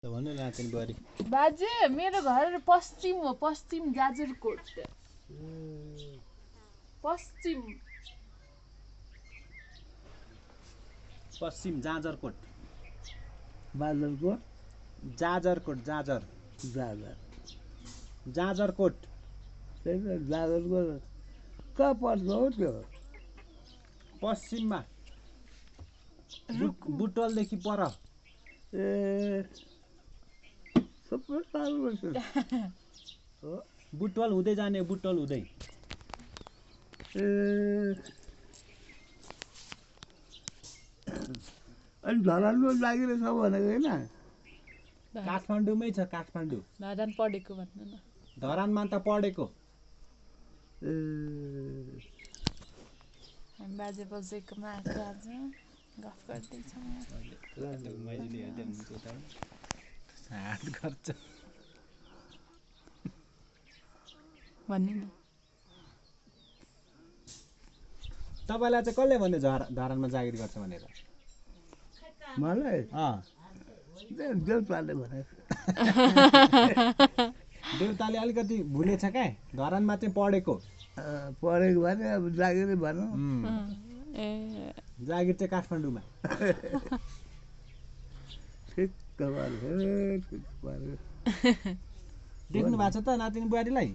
भन्नु नातिनी बुहारी बाजे मेरो घर पश्चिम हो पश्चिम जाजरकोट पश्चिम पश्चिम जाजरकोट बादलकोट जाजरकोट जाजर जाजर जाजरकोट त्यही त जाजरकोट कहाँ पर्छ हौ त्यो पश्चिममा बुटवलदेखि पर ए सबै टाढो रहेछ बुटवल हुँदै जाने बुटवल हुँदै ए अनि धरानमा लागिरहेछ भनेको होइन काठमाडौँमै छ काठमाडौँ धरान पढेको भन्नु न धरानमा त पढेको ए हामी बाजे बजेकोमा आएको आज गफ गर्दैछौँ भन्नु न तपाईँलाई चाहिँ कसले भन्यो धरानमा जागिर गर्छ भनेर मलाई अँ देउताले भनेको देउताले अलिकति भुलेछ क्या धरानमा चाहिँ पढेको पढेको भने अब जागिरै भनौँ ए जागिर चाहिँ काठमाडौँमा ठिक्क भयो ठिक्क भयो देख्नु भएको छ त नातिनी बुहारीलाई